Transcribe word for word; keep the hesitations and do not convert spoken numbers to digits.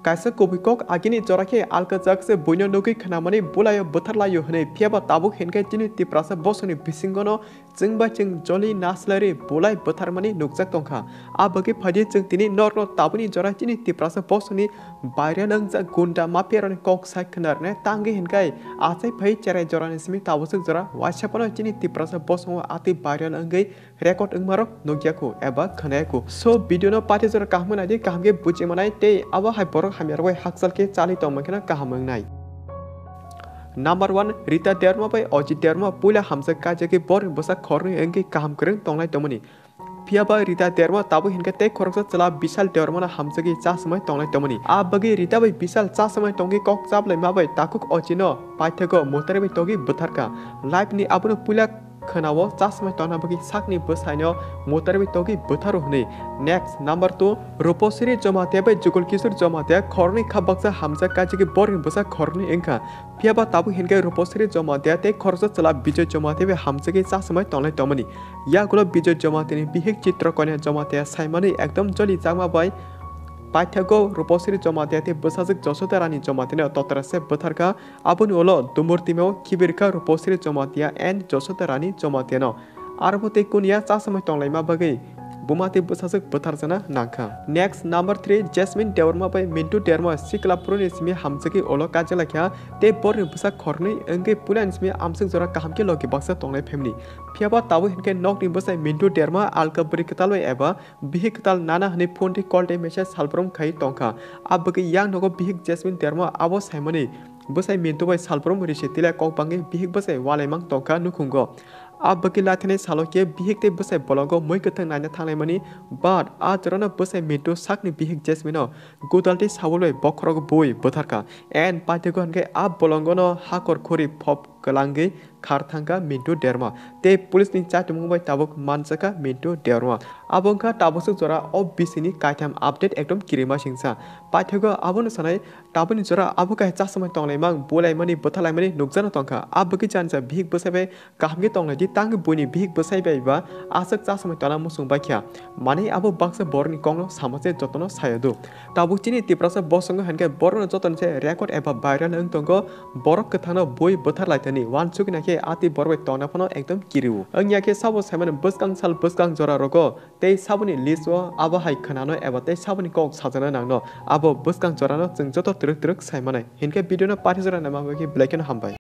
Kaisa kubui kok agini jora khe alkajak se buino nugwi khnamani bulaio bwtharlaio hwnwi, phiyaba tabuk hinkhe chini Tiprasa bosongni bisingono chwngbai chwng joli naslari bulai bwtharmani nukjak tongkha. A bagwi phaidi chwng tini norokno tabukni jora chini Tiprasa bosongni viral wngjak gunda mafiarokni kok sai khwnarwknai tangwi hinkhai achai phai cherai jorani simi tabuk swk jora waisa phano chini Tiprasa bosongo atwi viral wngwi record wngmarok nukya khu eba khwnaya khu. So video no pathi jora kaham nai di, kaham khe buji manai tei abo hai borok hamya rok bai hakchal khe chali tong mankhe no kaham wngnai. Number one, Rita Debbarma bai Ajit Debbarma puila hamjak kaijagwi borni bwsa khoroknwi wngwi kaham kwrwng tongnai tongmani. Phiyaba Rita Debbarma tabuk hinkhe tei khoroksa chwla Bishal Debbarma no hamjagwi chasmai tongnai tongmani. A bagwi Rita bai Bishal chasmai tongwi kok chaplaima bai takhuk Ajit no paithago motari bai togwi bwtharkha. Live ni abono puila khwnao chasmai tongna bagwi sakni bwsaino motari bai togwi bwtharo hwnwi. Next, number two, Rupasri Jamatia bai Jugol Kishore Jamatia khoroknwi kha baksa hamjak kaijagwi borni bwsa khoroknwi wngkha. Phiyaba tabuk hinkhe Rupasri Jamatia tei khoroksa chwla Bijoy Jamatia bai hamjagwi chasmai tongnai tongmani. Yagulo Bijoy Jamatia ni bihik Chitrakonya Jamatia saimani ekdom joli chakma bai paithago Rupasri Jamatia tei bwsajwk Josoda Rani Jamatia no totra se bwtharkha. Aboni ulo dumur timao khibirkha Rupasri Jamatia and Josoda Rani Jamatia no. Arbo tei kuniya chasmai tonglaima bagwi buma tei bwsajwk bwtharjana nangkha. Next, number three, Jasmine Debbarma bai Mintu Debbarma sikla phuruni simi hamjagwi ulo kaijakla kha tei borni bwsa khoroknwi wngwi puilani simi amswk jora kaham khe logi baksa tongnai family. Phiyaba tabuk hinkhe nokni bwsai Mintu Debbarma alka bwrwi kwtal bai eba bihik kwtal nana hwnwi phone tei call tei message salbrum khai tongkha. A bagwi yang nogo bihik Jasmine Debbarma abo saimani bwsai Mintu bai salbrum risi tila kok bangwi bihik bwsai walaimang tongkha nukhungo. A bagwi laithani salo khe bihik tei bwsai bolongo mui kwthwng naina thanglaimani, but a jorano bwsai Mintu sakni bihik Jasmine no godal tei sabul bai bokhorok bui bwtharkha. And paithago hinkhe a bolongono hakor khuri phop kwlangwi khar thangkha Mintu Debbarma. Tei police ni chatimung bai tabuk manjakha Mintu Debbarma. Abo wngkha tabuk swk jora o bisini kaitham update ekdom kirima singsa. Paithago abono sanai tabukni jora abo kaisa chasmai tonglaimang, bulaimani, bwthalaimani nukjana tongkha. A bagwi janisa bihik bwsai bai kaham khe tonglai di, tangwi buini bihik bwsai bai ba aswk chasmai tongna muchung bai kha. Manwi abo baksa borokni kokno sama se jotono saya do. Tabuk chini Tiprasa bosongo hinkhe borokno jotoni se record eba viral wng tongo. Borok kwthangno bui bwthar lai thani uansukna khe atwi borok bai tongna phano ekdom kirio. Wngya khe sabo saimano bwskang sal bwskang jora rogo tei saboni list o abo hai khwnano eba tei saboni kok sajana nangno abo bwskang jorano chwng joto twrwk twrwk sai manai. Hinkhe video no pathi jora naima bagwi belai kheno hambai.